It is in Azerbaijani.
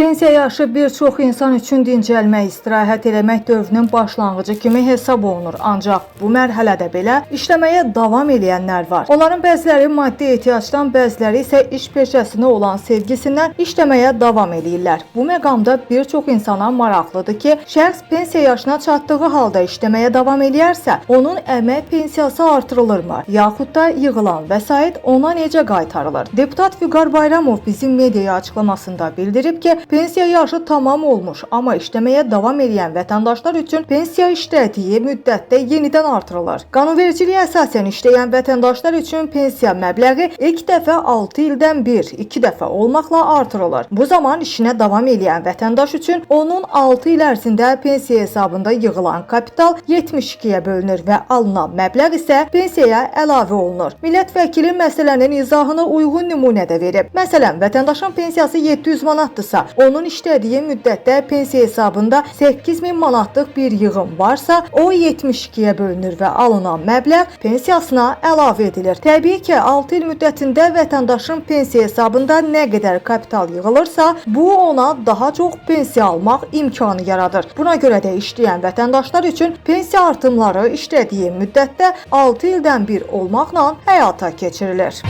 Pensiya yaşı bir çox insan üçün dincəlmək, istirahət eləmək dövrünün başlanğıcı kimi hesab olunur. Ancaq bu mərhələdə belə işləməyə davam eləyənlər var. Onların bəziləri maddi ehtiyacdan, bəziləri isə iş peşəsinə olan sevgisindən işləməyə davam eləyirlər. Bu məqamda bir çox insana maraqlıdır ki, şəxs pensiya yaşına çatdığı halda işləməyə davam eləyərsə, onun əmək pensiyası artırılırmı, yaxud da yığılan vəsait ona necə qaytarılır? Deputat Vüqar Bayramov bizim mediaya açıqlamasında bildirib ki, pensiya yaşı tamam olmuş, amma işləməyə davam eləyən vətəndaşlar üçün pensiya işlədiyi müddətdə yenidən artırılır. Qanunvericiliyə əsasən işləyən vətəndaşlar üçün pensiya məbləği ilk dəfə 6 ildən bir, 2 dəfə olmaqla artırılır. Bu zaman işinə davam eləyən vətəndaş üçün onun 6 il ərzində pensiya hesabında yığılan kapital 72-yə bölünür və alınan məbləğ isə pensiyaya əlavə olunur. Millət vəkili məsələnin izahını uyğun nümunədə verib. Məsələn, vətəndaşın pensiyası 700 manatdırsa, onun işlədiyi müddətdə pensiya hesabında 8000 manatlıq bir yığım varsa, o 72-yə bölünür və alınan məbləğ pensiyasına əlavə edilir. Təbii ki, 6 il müddətində vətəndaşın pensiya hesabında nə qədər kapital yığılırsa, bu ona daha çox pensiya almaq imkanı yaradır. Buna görə də işləyən vətəndaşlar üçün pensiya artımları işlədiyi müddətdə 6 ildən bir olmaqla həyata keçirilir.